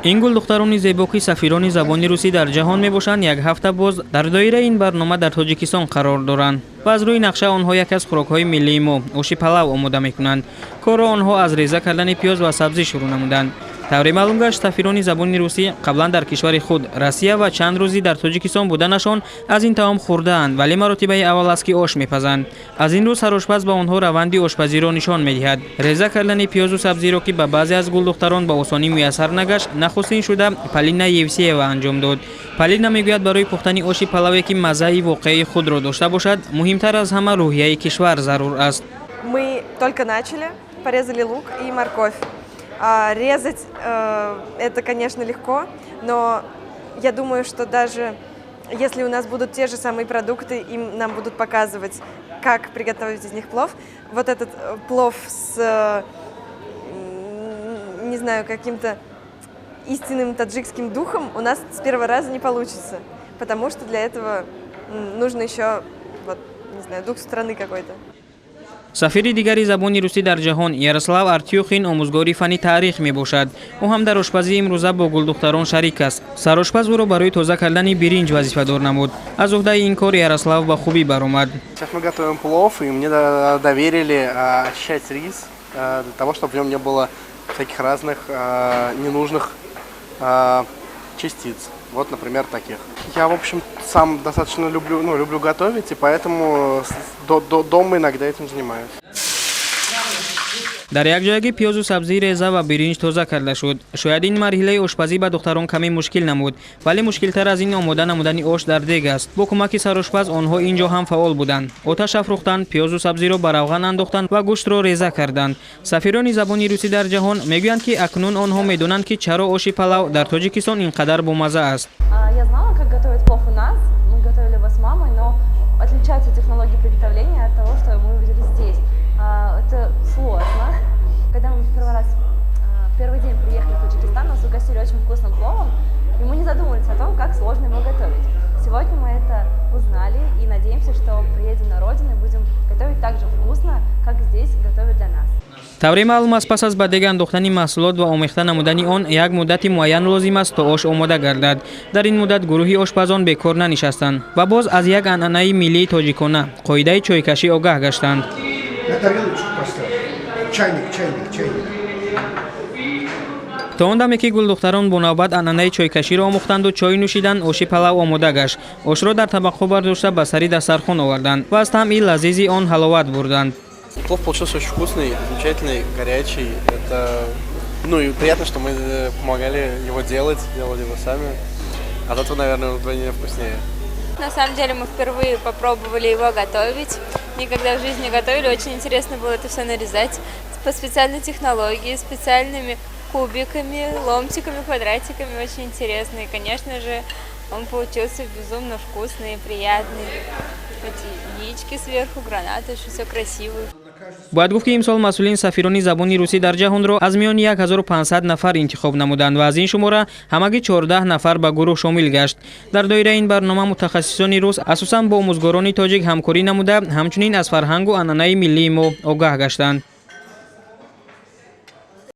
Ин гулдухтарони зебо, ки сафирони забони русӣ дар ҷаҳон мебошанд, як ҳафта боз дар доираи ин барнома дар Тоҷикистон қарор доранд ва аз рӯи нақша онҳо яке аз хӯрокҳои миллии мо, оши палав, омода мекунанд. Корро онҳо аз реза кардани пиёз ва сабзӣ шурӯъ намуданд. Тавре маълум гашт, сафирони забони русӣ қаблан дар кишвари худ Россия ва чанд рӯзӣ дар Тоҷикистон буданашон аз ин таом хӯрдаанд, вале маротибаи аввал аст, ки ош мепазанд. Аз ин рӯ сарошпаз ба онҳо раванди ошпазиро нишон медиҳад. Реза кардани пиёзу сабзиро, ки ба баъзе аз гулдухтарон ба осонӣ муяссар нагашт, нахустин шуда Полина Евсеева анҷом дод. Полина мегӯяд, барои пухтани оши палаве, ки маззаи воқеии худро дошта бошад, муҳимтар аз ҳама рӯҳияи кишвар зарур аст. Мы только начали, порезали лук и морковь. Резать это, конечно, легко, но я думаю, что даже если у нас будут те же самые продукты и нам будут показывать, как приготовить из них плов, вот этот плов с, не знаю, каким-то истинным таджикским духом у нас с первого раза не получится, потому что для этого нужно еще, вот, не знаю, дух страны какой-то. Сафири дигари забони русӣ дар ҷаҳон Ярослав Артюхин омӯзгори фанни таърих мебошад. Ӯ ҳам дар ошпазии имрӯза бо гулдухтарон шарик аст. Сарошпаз ӯро барои тоза кардани биринҷ вазифадор намуд. Аз уҳдаи ин кор Ярослав ба хубӣ баромад. Сейчас мы готовим плов, и мне доверили очищать рис для того, чтобы в нем не было всяких разных ненужных частиц. Вот, например, таких. Я, в общем, сам достаточно люблю, ну, люблю готовить, и поэтому дома иногда этим занимаюсь. Дар якҷоягӣ пиёзу сабзӣ реза ва биринҷ тоза карда шуд. Шояд ин марҳилаи ошпазӣ ба духтарон каме мушкил намуд, вале мушкилтар аз ин омода намудани ош дар дег аст. Бо кӯмаки сарошпаз онҳо ин ҷо ҳам фаъол буданд: оташ афрӯхтанд, пиёзу сабзиро ба равған андохтанд ва гӯштро реза карданд. Сафирони забони русӣ дар ҷаҳон мегӯянд, ки акнун онҳо медонанд, ки чаро оши палав дар Тоҷикистон ин қадар бомазза аст. Я знала, как готовить плов у нас, мы готовили его с мамой, но отличаются технологии приготовления от того, что мы увидели здесь. Это сложно. Когда мы в первый раз, первый день приехали в Таджикистан, нас угостили очень вкусным пловом, и мы не задумывались о том, как сложно его готовить. Сегодня мы это узнали и надеемся, что приедем на родину и будем готовить так же вкусно, как здесь готовят для нас. Тавре маълум аст, пас аз ба дег андохтани маҳсулот ва омехта намудани он як муддати муайян лозим аст, то ош омода гардад. Дар ин муддат гурӯҳи ошпазон бекор нанишастанд ва боз аз як анъанаи миллии тоҷикона, қоидаи чойкашӣ, огаҳ гаштанд. На тарелочку поставь. Чайник, чайник, чайник. То он даме ки гулдухтарон бо навбат анъанаи чойкаширо омӯхтанду чой нӯшиданд, оши палав омода гашт. Ошро дар табақҳо бардошта, ба сари дастархон оварданд ва аз таъми лазизи он ҳаловат бурданд. Плов получился очень вкусный, замечательный, горячий. Это, ну и приятно, что мы помогали его делать, делали его сами. От этого, наверное, вдвойне вкуснее. На самом деле мы впервые попробовали его готовить. Никогда в жизни не готовили. Очень интересно было это все нарезать по специальной технологии, специальными кубиками, ломтиками, квадратиками. Очень интересно. И, конечно же, он получился безумно вкусный и приятный. Эти яички сверху, гранаты, очень все красиво. Бояд гуфт, ки имсол масъулин сафирони забони русӣ дар ҷаҳонро аз миёни 1500 нафар интихоб намуданд ва аз ин шумора ҳамагӣ 14 нафар ба гурӯҳ шомил гашт. Дар доираи ин барнома мутахассисони рус асосан бо омӯзгорони тоҷик ҳамкорӣ намуда, ҳамчунин аз фарҳангу анъанаи миллии мо огаҳ гаштанд.